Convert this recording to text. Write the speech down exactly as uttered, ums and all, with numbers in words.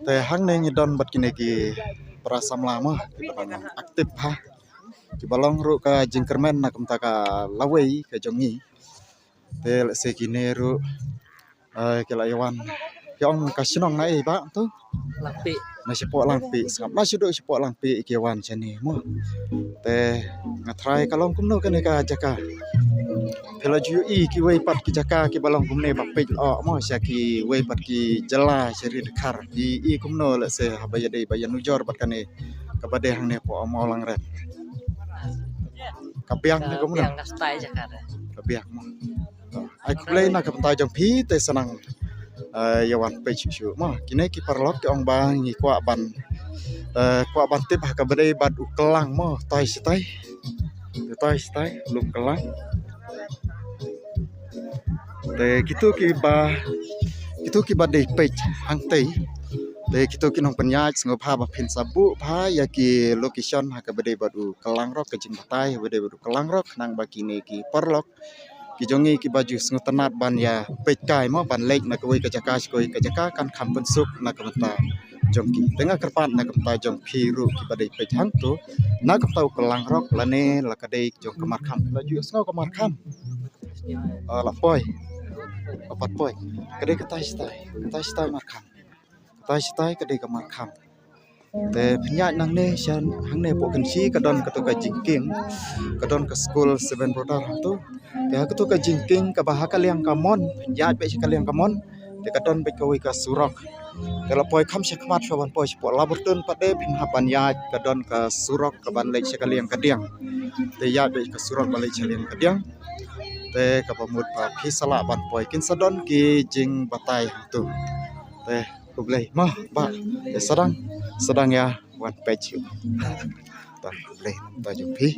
Te hangne ngi don bad kine ki para samla mo, kiba long active ha, kiba long ruh ka jingkyrmen na ka bynta ka lawei ka jong ngi. Te lehse kine ruh, eh, ki la ïa wan. Ki ong ka shnong na ei ba tu? Langpih. Na shapoh Langpih, sngap na shaduh shapoh Langpih ki wan shane mo. Te nga tharai ka long kumno kane ka jaka. Phi la ju ïohi kiwei pat ki jaka kiba long kumne ba peit lyoh mo sha kiwei pat ki jylla sha ri Dkhar. Ïohi kumno lehse haba ïadei ba ïanujor bad kane kaba dei hangne hapoh Mawlangret. Ka biang ne kumno? Biang ka style jaka de. Ka biang mo. Ai khublei na ka bynta jong phi te sa nang, eh, ïa wan peit shuh shuh mo. Kine ki paralok ki ong ba ngi kwah ban, eh, kwah ban tip ha kaba dei bad u kyllang mo. Tai shatai. Te tai shatai, lum kyllang. Te kito kiba, kito kiba dei peit hangtei. Te kito ki nongpynïaid, sngewbha ba phin sa buh bha ïa ki location ha kaba dei bad u kyllang rock, ka jingbatai ha kaba dei bad u kyllang rock, khnang ba kine ki paralok ki jong ngi kiba ju sngewtynnat ban ïa peit kai mo, ban leit na kawei ka jaka sha kawei ka jaka, kan kham pynsuk na ka bynta jong ki. Te nga kyrpad na ka bynta jong phi ruh kiba dei peit hangto, na ka bynta u kyllang rock lane la ka dei jong ka Markham. La ju sngew ka Markham. Ah, la poi. Ka pat poi. Ka dei ka tai shatai. Ka tai shatai Markham. Ka tai shatai ka dei ka Markham. Te pynïaid nangne sha hangne hapoh Kynshi ka don kato ka jingkieng, ka don ka skul Seven Brother hangto. Te ha kato ka jingkieng kaba ha ka liang kamon, pynïaid beit sha ka liang kamon. Te ka don beit kawei ka surok. Te la poi kham sha khmat shuwa ban poi shapoh Laburtun pat de phin hap ban ïaid, ka don ka surok kaban leit sha ka liang kadiang. Te ïaid beit ka surok ba leit sha liang kadiang. Te kaba mut ba phi sa lah ban poi, kin sa don ki jingbatai hangto. Te khublei mo bah. Te sa dang, sa dang ïa wan peit shuh. Te khublei, te jong phi.